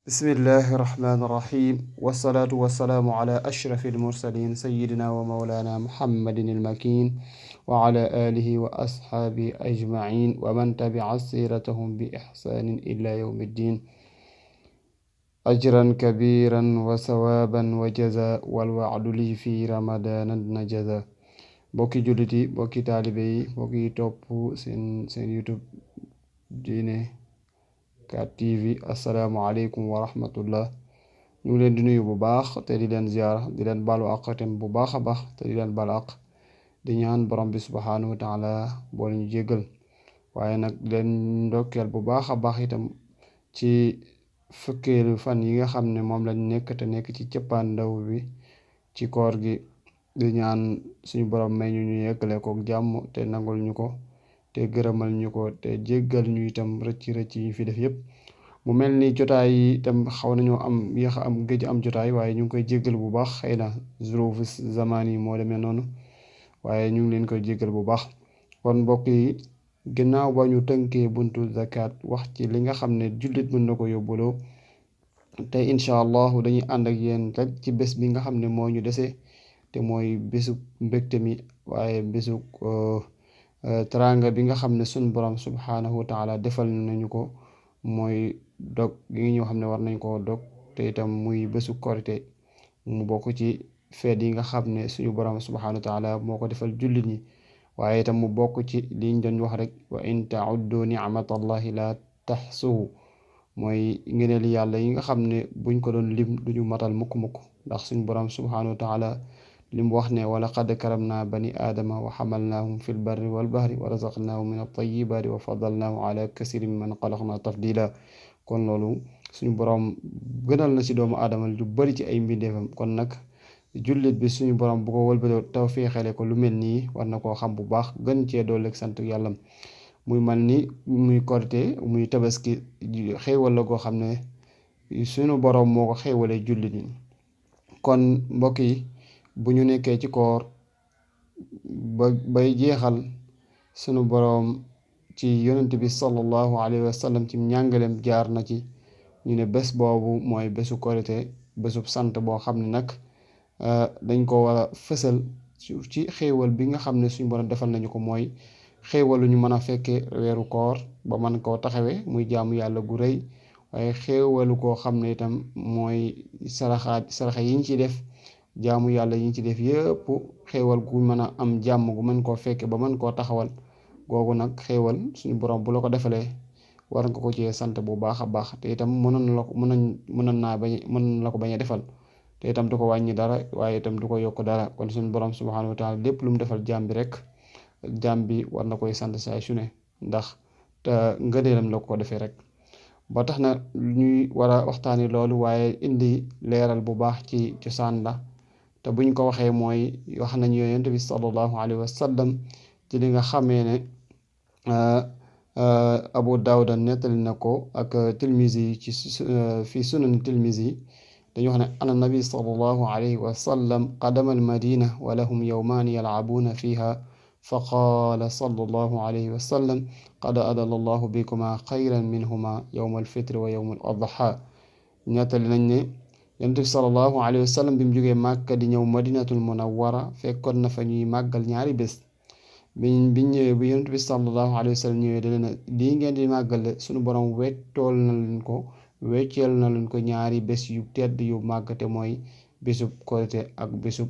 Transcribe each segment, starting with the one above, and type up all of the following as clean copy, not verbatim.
bismillahi irrahmani irrahim wassalaatu wassalaamu ala ashrafi almursalin sayidina wa maulana muhammadin almakin wa ala alihi wa asxaabihi ajmain wa man tabica siratahum bi ixsaanin ila yawmi ddin ajran kabiran wa sawaaban wa jaza walwacdu li fi ramadana najaza bokki jullit yi bokki taalibe yi bokki topp seen youtube diine 4TV asalaamaaleykum wa rahmatullah ñu ngi leen di nuyu bu baax te di leen ziyaara di leen baalu àq tam bu baax a baax te di leen baal àq di ñaan borom bi subhaanahu wa taala boole ñu jéggal waaye nag di leen ndokkeel bu baax a baax itam ci fukkeelu fan yi nga xam ne moom lañ nekk te nekk ci cëppaandaw bi ci koor gi di ñaan suñu borom may ñu yeggale ko jàmm te nangul ñu ko te gërëmal ñu ko te jéggal ñu itam rëcc yi fi def yëpp mu mel ni jotaay yi itam xaw nañoo am yéex am géej am jotaay waaye ñu ngi koy jéggal bu baax xëy na zurufu zamaan yi moo demee noonu waaye ñu ngi leen koy jéggal bu baax kon mbokk yi ginnaaw ba ñu tënkee buntu zakat wax ci li nga xam ne jullit mën na ko yóbbuloo te incha allahu dañuy ànd ak yéen rek ci bés bi nga xam ne moo ñu dese te mooy bésu mbégte mi waaye bésu teranga bi nga xam ne sun borom subhaanahu wa taala defal nañu ko mooy dog gi ñoo xam ne war nañ koo dog te itam muy bésu korite mu bokk ci feet yi nga xam ne suñu borom subhaanahu wa taala moo ko defal jullit ñi waaye itam mu bokk ci liñ doon wax rek wa in tauddu nicmatallahi la taxsuhu mooy ngëneel yàlla yi nga xam ne buñ ko doon lim duñu matal mukk-mukk ndax suñu borom subhaanahu wa taala li mu wax ne wala qad karamna bani aadama wa xamalnaahum fi lbarri walbahri wa razaqnaahum min altayibaati wa fadalnaahum ala kasirin mimman xalaqna tafdila kon loolu suñu borom gënal na ci doomu aadama lu bari ci ay mbindeefam kon nag jullit bi suñu borom bu ko wëlbatoo tawfeexale ko lu mel nii war na koo xam bu baax gën cee dooleeg sant yàlla muy man ni muy korite muy tabaski xéewal la goo xam ne suñu borom moo ko xéewalee jullit ñi kon mbokk yi bu ñu nekkee ci koor bay jeexal sunu boroom ci yonent bi sallallahu alayhi wa sallam ci njàngalem jaar na ci ñu ne bés boobu mooy bésu korite bésub sant boo xam ne nag dañ ko war a fësal ci xéewal bi nga xam ne suñu boroom defal nañu ko mooy xéewalu ñu mën a fekkee weeru koor ba mën koo taxawee muy jaamu yàlla gu rëy waaye xéewalu koo xam ne itam mooy saraxa yi ñu ci def jaamu yàlla yi ñu ci def yëpp xéewal gu mën a am jàmm gu mën koo fekke ba mën koo taxawal googu nag xéewal suñu borom bu la ko defalee war nga ko ci sant bu baax a baax te itam mënoon la ko bañ a defal te itam du ko wàññi dara waaye itam du ko yokk dara kon suñu borom subhaanahu wa taala lépp lu mu defal jaam bi rek jaam bi war na koy sant saa su ne ndax ngëneelam la ko defee rek ba tax na ñuy war a waxtaani loolu waaye indi leeral bu baax ci cosaan la te buñ ko waxee mooy wax nañu yonent bi sallallahu alayhi wa sallam ci li nga xamee ne Abu Dawuda nettali na ko ak Tirmizi yi ci fi sunan Tirmizi yi dañu wax ne ana nabi sallallahu alayhi wa sallam qadama al madina wa lahum yawmaani yalcabuuna fiha fa qaala sallallahu alayhi wa sallam qad adala allahu bikuma xayran minhuma yawma alfitri wa yawma al adha nettali nañ ne yonent bi sallallahu alayhi wa sallam bi mu jógee Màkka di ñëw madinatul munawwara fekkoon na fa ñuy màggal ñaari bés biñ ñëwee bi yonent bi sallallahu alayhi wa sallam ñëwee da leen lii ngeen di màggale suñu borom wecceel na leen ko ñaari bés yu tedd yu màgg te mooy bésub korite ak bésub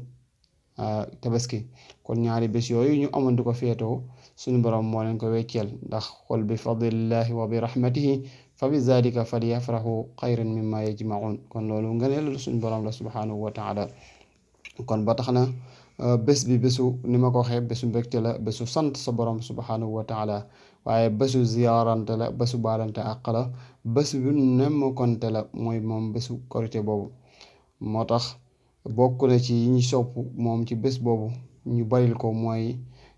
tabaski kon ñaari bés yooyu ñu amoon di ko feetoo suñu borom moo leen ko wecceel ndax qul bi fadlillahi wa bi rahmatihi fa bi zalika falyafrahu xayran mimma yajmaun kon loolu ngëneel suñu borom la subhanahu wa taala kon ba tax na bés bi bésu ni ma ko waxee bésu mbégte la bésu sant sa borom subhanahu wa taala waaye bésu ziyaarante la bésu baalante àq la bés bu nemkonte la mooy moom bésu korité boobu moo tax bokk na ci yi ñu sopp moom ci bés boobu ñu baril ko mooy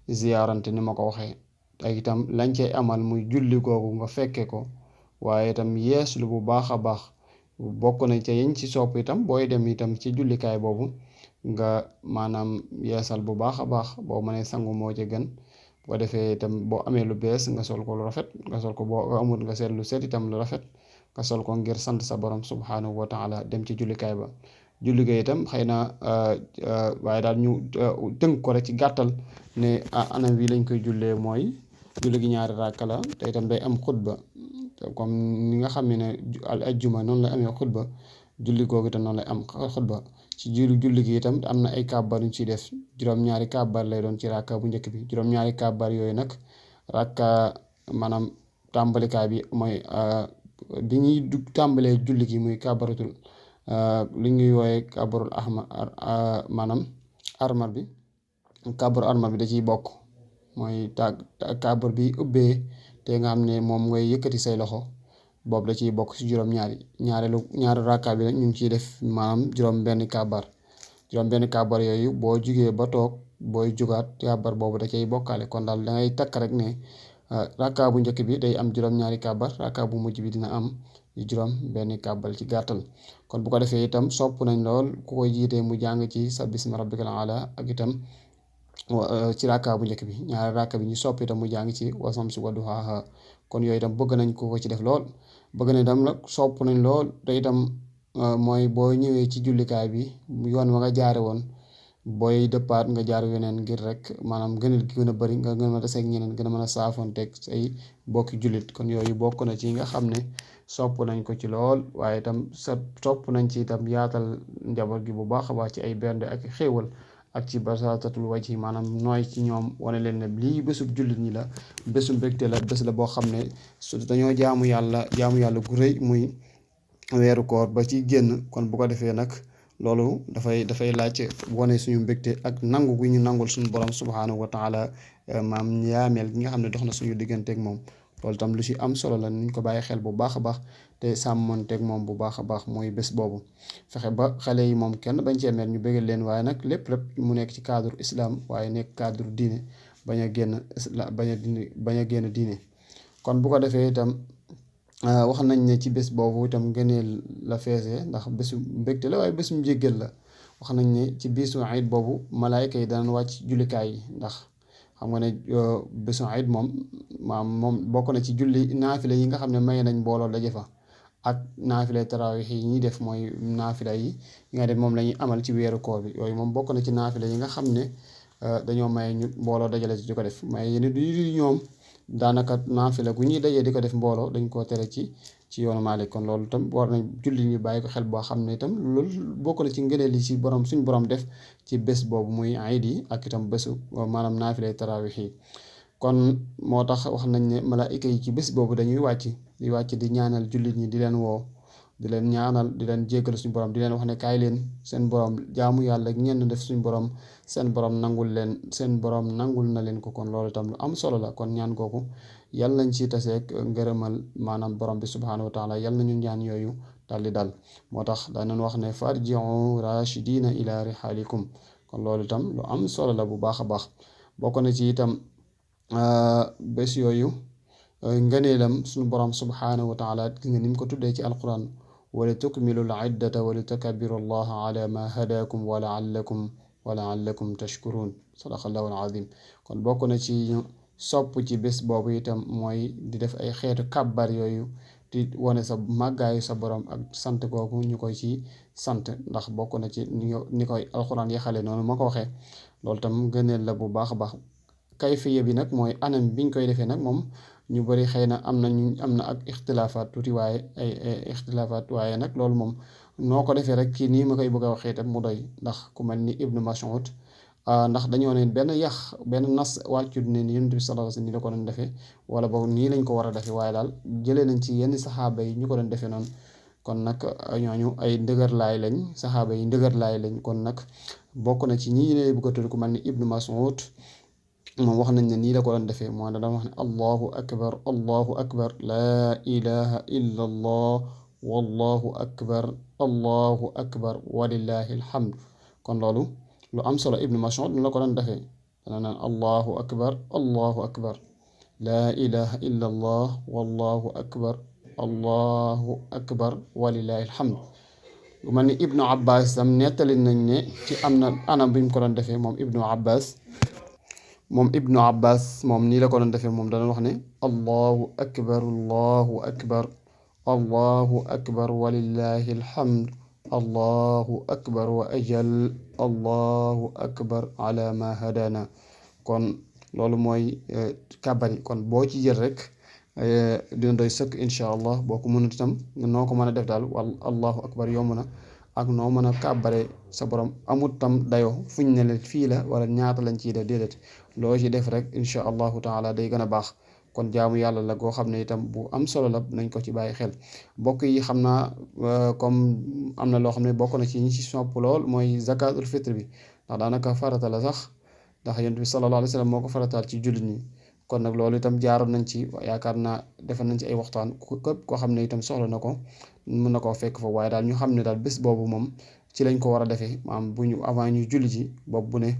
ziyaarante ni ma ko waxee ak itam lañ cay amal muy julli googu nga fekke ko waaye itam yeeslu bu baax a baax bokk na ca yiñ ci sopp itam booy dem itam ci jullikaay boobu nga maanaam yeesal bu baax a baax boo mënee sangu moo ci gën bu ko defee itam boo amee lu bees nga sol ko lu rafet nga sol ko boo amul nga seet lu set itam lu rafet nga sol ko ngir sant sa borom subhanahu wa taala dem ci jullikaay ba. julli ga itam xëy na waaye daal ñu tënk ko rek ci gàttal ne anam wi lañ koy jullee mooy julli gi ñaari ràkka la te itam day am xutba comme ni nga xam ne al ajjuma noonu lay amee xutba julli googu itam noonu lay am xutba ci julli gi itam am na ay kàbbar yu ñu ciy def juróom-ñaari kàbbar lay doon ci ràkka bu njëkk bi juróom-ñaari kàbbar yooyu nag ràkka maanaam tàmbalikaay bi mooy bi ñuy tàmbalee julli gi muy kàbbaratul li ñuy wooye kàbbarul maanaam armal bi kàbbaru armal bi da ciy bokk mooy kàbbar bi ubbee te nga xam ne moom ngay yëkkati say loxo boobu da ciy bokk ci ñaari rakka bi nag ñu ngi ciy def maanaam juróom benn kàbbar yooyu boo jugee ba toog booy jugaat kàbbar boobu da cay bokkaale kon daal da ngay takk rek ne rakka bu njëkk bi day am juróom-ñaari kàbbar rakka bu mujj bi dina am juróom benn kàbbar ci gàttal. kon bu ko defee itam sopp nañ lool ku koy jiitee mu jàng ci sa bismi rabbikal ala ak itam ci rakka bu njëkk bi ñaari rakka bi ñu sopp itam mu jàng ci wasamsi wa duhaaha kon yooyu itam bëgg nañ ko ci def lool bëgg nañ itam nag sopp nañ lool te itam mooy boo ñëwee ci jullikaay bi yoon wa nga jaare woon booy dëppaat nga jaar yeneen ngir rek maanaam gënal gi gën a bëri nga gën a mën a taseeg ñeneen gën a mën a saafoonteeg say bokki jullit kon yooyu bokk na ci nga xam ne sopp nañ ko ci lool waaye itam sopp nañ ci itam yaatal njaboot gi bu baax a baax ci ay bernde ak xéewal ak ci basatatul wajhi maanaam nooy ci ñoom wane leen ne lii bésub jullit ñi la bésu mbégte la bés la boo xam ne su dañoo jaamu yàlla gu rëy muy weeru koor ba ci génn kon bu ko defee nag loolu dafay laaj wane suñu mbégte ak nangu gu ñu nangul suñu borom subhanahu wa taala maam yaameel gi nga xam ne dox na suñu digganteeg moom loolu tam lu ci am solo la niñ ko bàyyi xel bu baax a baax te sàmmonteeg moom bu baax a baax mooy bés boobu fexe ba xale yi moom kenn bañ cee mer ñu bëggal leen waaye nag lépp mu nekk ci cadre islam waaye nekk cadre diine bañ a génn diine kon bu ko defee itam wax nañ ne ci bés boobu itam ngëneel la feesee ndax bésu mbégte la waaye bésu njéggal la wax nañ ne ci bisu ayit boobu malaayka yi danañ wàcc jullikaay yi ndax xam nga ne bésu ayit moom bokk na ci julli naafila yi nga xam ne may nañ mbooloo daje fa ak naafila tarawih yi ñuy def mooy naafila yi nga def moom la ñuy amal ci weeru koor bi yooyu moom bokk na ci naafila yi nga xam ne dañoo may ñu mbooloo dajale ci di ko def may yéen du ñoom daanaka naafila gu ñuy dajee di ko def mbooloo dañ koo tere ci yoonu Maalik kon loolu itam war nañ julli ñu bàyyi ko xel boo xam ne itam loolu bokk na ci ngëneel yi ci suñ borom def ci bés boobu muy ayid yi ak itam bésu maanaam naafila tarawih yi kon moo tax wax nañ ne malaayika yi ci bés boobu dañuy wàcc di ñaanal jullit ñi di leen woo di leen ñaanal di leen jéggal suñu borom di leen wax ne kaay leen seen borom jaamu yàlla ngeen def suñu borom seen borom nangul na leen ko kon loolu itam lu am solo la kon ñaan kooku yàlla nañ ci taseeg ngërëmal maanaam borom bi subhanahu wa taala yàlla nañu ñaan yooyu daal di dal moo tax danañ wax ne farji'u rashidina ila rihalikum kon loolu itam lu am solo la bu baax a baax bokk na ci itam bés yooyu ngëneelam suñu borom subhanahu wa taala gis nga ni mu ko tuddee ci alquran wala tukmilu l iddata wala tukabbiru allaha ala ma hadakum wa laallakum tashkurun sadaqallahu alazim kon bokk na ci sopp ci bés boobu itam mooy di def ay xeetu kàbbar yooyu di wane sa màggaayu sa borom ak sant kooku ñu koy ci sant ndax bokk na ci ni koy alquran yaxale noonu ma ko waxee loolu tam ngëneel la bu baax a baax kayfiya bi nag mooy anam biñ koy defee nag moom ñu bari xëy na am na ak ixtilaafaat tuuti waaye ay ixtilaafaat waaye nag loolu moom noo ko defee rek kii nii ma koy bëgg a waxee itam mu doy ndax ku mel ni Ibnu Mas'ud ndax dañoo ne benn nas wàccut ne ni Yonent bi sallallahu alayhi wasallam ni la ko doon defee wala boog nii lañ ko war a defee waaye daal jëlee nañ ci yenn saxaaba yi ñu ko doon defee noonu kon nag ñooñu ay ndëgërlaay lañ saxaaba yi ndëgërlaay lañ kon nag bokk na ci ñi ne bëgg a tudd ku mel ni Ibnu Mas'ud moom wax nañ ne nii la ko doon defee moo daan wax ne allahu akbar laa ilaha illa allah wallahu akbar walillahi alhamd kon loolu lu am solo Ibnu Mas'ud la ko doon defee dana naan allahu akbar laa ilaha illa allah wallahu akbar walillahi alhamd lu mel ni Ibnu Abbas tam nettali nañ ne ci am na anam bi mu ko doon defee moom Ibnu Abbas moom nii la ko doon defee moom dana wax ne allahu akbar allahu akbar walillahi alhamd allahu akbar wa ajal allahu akbar ala ma hadana. kon loolu mooy kàbbar yi kon boo ci jël rek dina doy sëkk incha allah. boo ko mënut itam noo ko mën a def daal allahu akbar yomb na, ak noo mën a kàbbare sa borom amut tam dayoo fuñ ne la fii la wala ñaata lañ ciy def déedéet, loo ci def rek incha allahu taala day gën a baax. kon jaamu yàlla la goo xam ne itam bu am solo la, nañ ko ci bàyyi xel. mbokk yi xam naa comme am na loo xam ne bokk na ci ñi ci sopp lool mooy zakatul fitr bi, ndax daanaka farata la sax, ndax yonent bi sallallahu alayhi wa sallam moo ko farataal ci jullit ñi. kon nag loolu itam jaaroon nañ ci, yaakaar naa defal nañ ci ay waxtaan képp koo xam ne itam soxla na ko mën na koo fekk fa. waaye daal ñu xam ne daal bés boobu moom ci lañ ko war a defee, maanaam bu ñu avant ñu julli ji boobu bu ne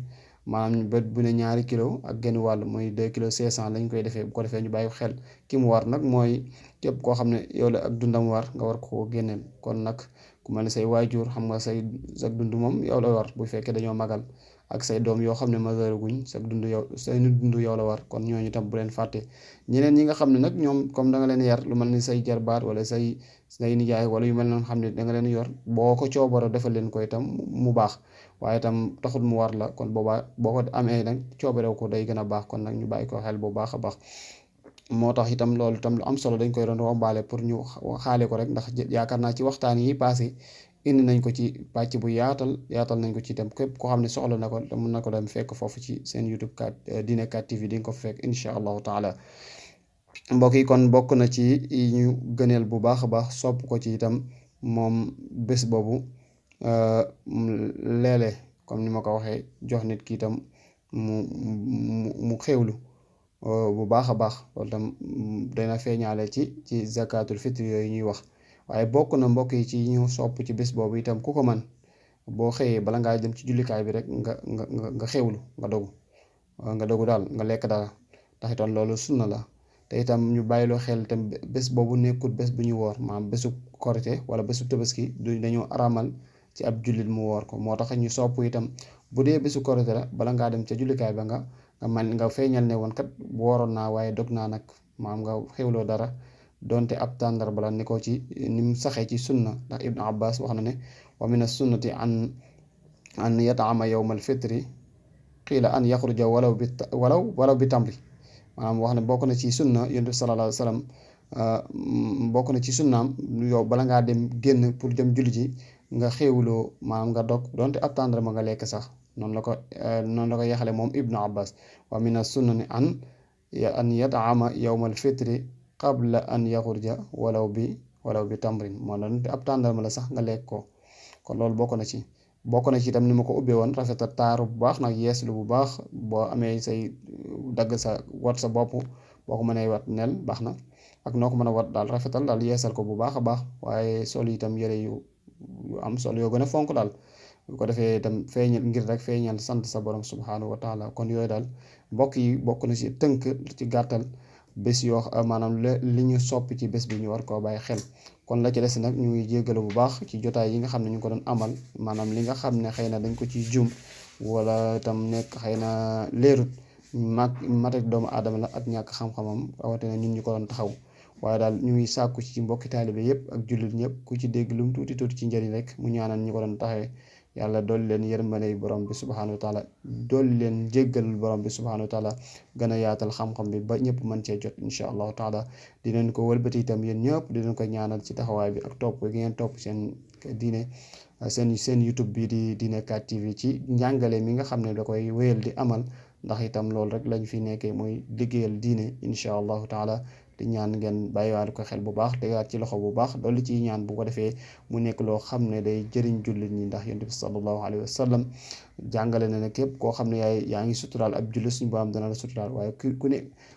maanaam bët bu ne 2 kilos ak genn wàll mooy 2 kilos 500 lañ koy defee. bu ko defee ñu bàyyi xel ki mu war nag mooy képp koo xam ne yow la ak dundam war nga war koo génneel. kon nag ku mel ne say waajur xam nga sa dund moom yow la war, bu fekkee dañoo magal, ak say doom yoo xam ne majeur guñ sa dund yow say dund yow la war. kon ñooñu tam bu leen fàtte. ñeneen ñi nga xam ne nag ñoom comme da nga leen yar, lu mel ni say jarbaat wala say nijaay wala yu mel noonu xam ne da nga leen yor, boo ko coobara defal leen ko itam mu baax, waaye itam taxul mu war la. kon boobaa boo ko amee nag coobarew ko day gën a baax. kon nag ñu bàyyi ko xel bu baax a baax. moo tax itam loolu itam lu am solo dañ koy doon rombaale pour ñu xaale ko rek, ndax yaakaar naa ci waxtaan yi passé indi nañ ko ci pàcc bu yaatal nañ ko ci itam. képp koo xam ne soxla na ko mën na ko dem fekk foofu ci seen YouTube Diine 4 TV di nga ko fekk incha allahu taala. mbokk yi kon bokk na ci ñu gëneel bu baax a baax sopp ko ci itam moom bés boobu léeg-léeg comme ni ma ko waxee jox nit ki itam mu xewlu bu baax a baax. loolu itam dana feeñaale ci zakatul fitri yooyu ñuy wax. waaye bokk na mbokk yi ci ñu sopp ci bés boobu itam ku ko man boo xëyee bala ngaa dem ci jullikaay bi rek nga xewlu, nga dogu daal nga lekk dara, ndax itam loolu sunna la. te itam ñu bàyyiloo xel itam bés boobu nekkul bés bu ñu woor, maanaam bésu korite wala bésu tabaski du dañoo aramal ci ab jullit mu woor ko. moo tax ñu sopp itam bu dee bésu korite la bala ngaa dem ca jullikaay ba nga feeñal ne woon kat wooroon naa waaye dog naa nag, maanaam nga xewloo dara donte ab tàndar bala ni ko ci ni mu saxee ci sunna. ndax Ibn Abbas wax na ne wa min as-sunnati an yat'ama yawmal fitri qiila an yaxruja walaw bi tamri. maanaam wax ne bokk na ci sunna yonent bi sallallahu alayhi wa sallam bokk na ci sunnaam yow bala ngaa dem génn pour jëm julli ji nga xéewloo, maanaam nga dog donte ab tàndarma nga lekk sax. noonu la ko yaxale moom Ibnu Abbas. wa min as-sunnati an yat'ama yawmal fitri qabla an yaxruja walaw bi tamrin. moo donte ab tàndarma la sax nga lekk ko. kon loolu bokk na ci itam ni ma ko ubbee woon rafetal taaru bu baax nag, yeeslu bu baax. boo amee say dagg wat sa bopp, boo ko mënee wat nel baax na, ak noo ko mën a wat daal rafetal daal yeesal ko bu baax a baax. waaye sol itam yëre yu am solo yoo gën a fonk daal, bu ko defee itam feeñal sant sa borom subhanahu wa taala. kon yooyu daal mbokk yi bokk na ci tënk ci gàttal bés yoo maanaam li ñu soppi ci bés bi ñu war koo bàyyi xel. kon la ci des nag ñu ngi jéggalu bu baax ci jotaay yi nga xam ne ñu ngi ko doon amal, maanaam li nga xam ne xëy na dañ ko ci juum wala itam nekk xëy na leerut matek doomu aadama la ak ñàkk xam-xamam rawatina ñun ñu ko doon taxaw. waaye daal ñu ngi sàkku ci mbokki taalibe yëpp ak jullit ñëpp ku ci dégg lu mu tuuti ci njëriñ rek mu ñaanal ñu ko doon taxawee. yàlla dolli leen yërmande borom bi subhanahu wa taala, dolli leen jéggal borom bi subhanahu wa taala, gën a yaatal xam-xam bi ba ñëpp mën cee jot incha allahu taala. di leen ko wëlbati itam yéen ñëpp di leen ko ñaanal ci taxawaay bi ak topp gi ngeen topp seen diine seen YouTube bi di Diine 4 TV ci njàngale mi nga xam ne da koy wéyal di amal, ndax itam loolu rek lañ fi nekkee mooy liggéeyal diine incha allahu taala. di ñaan ngeen bàyyiwaale ko xel bu baax, tegaat ci loxo bu baax, dolli ciy ñaan bu ko defee mu nekk loo xam ne day jëriñ jullit ñi. ndax yonent bi sallallahu alayhi wa sallam jàngale na ne képp koo xam ne yaa ngi suturaal ab jullit suñu borom dina la suturaal, waaye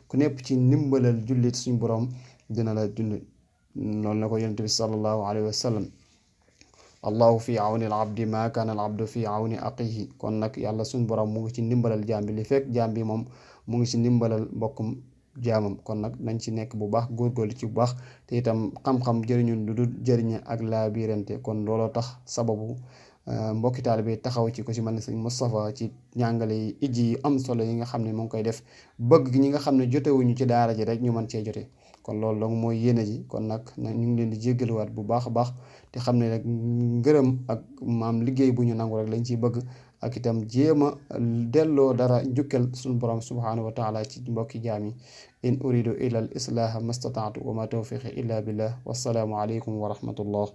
ku nekk ci ndimbalal jullit suñu borom dina la dund. loolu na ko yonent bi sallallahu alayhi wa sallam allahu fi awni al abdi ma kaana al abdu fi awni aqihi. kon nag yàlla suñu borom mu ngi ci ndimbalal jaam bi li fekk jaam bi moom mu ngi ci ndimbalal mbokkum jaamam. kon nag nañ ci nekk bu baax, góorgóorlu ci bu baax. te itam xam-xam jëriñu lu dul jëriñe ak laa biirante. kon looloo tax sababu mbokki taalibe taxaw ci ko ci mën ne sëñ Moustapha ci njàngale yi ijji yi am solo yi nga xam ne mu ngi koy def, bëgg ñi nga xam ne jotewuñu ci daara ji rek ñu mën cee jote. kon loolu donc mooy yéene ji. kon nag ñu ngi leen di jéggaluwaat bu baax a baax te xam ne rek ngërëm ak maam liggéey bu ñu nangu rek lañ ciy bëgg, ak itam jéem a delloo dara njukkal suñu borom subhanahu wa taala ci mbokki jaam yi. in uridu ila al islaha mastataatu wa ma tawfiqi illa billah wassalaamu aleykum wa rahmatullah.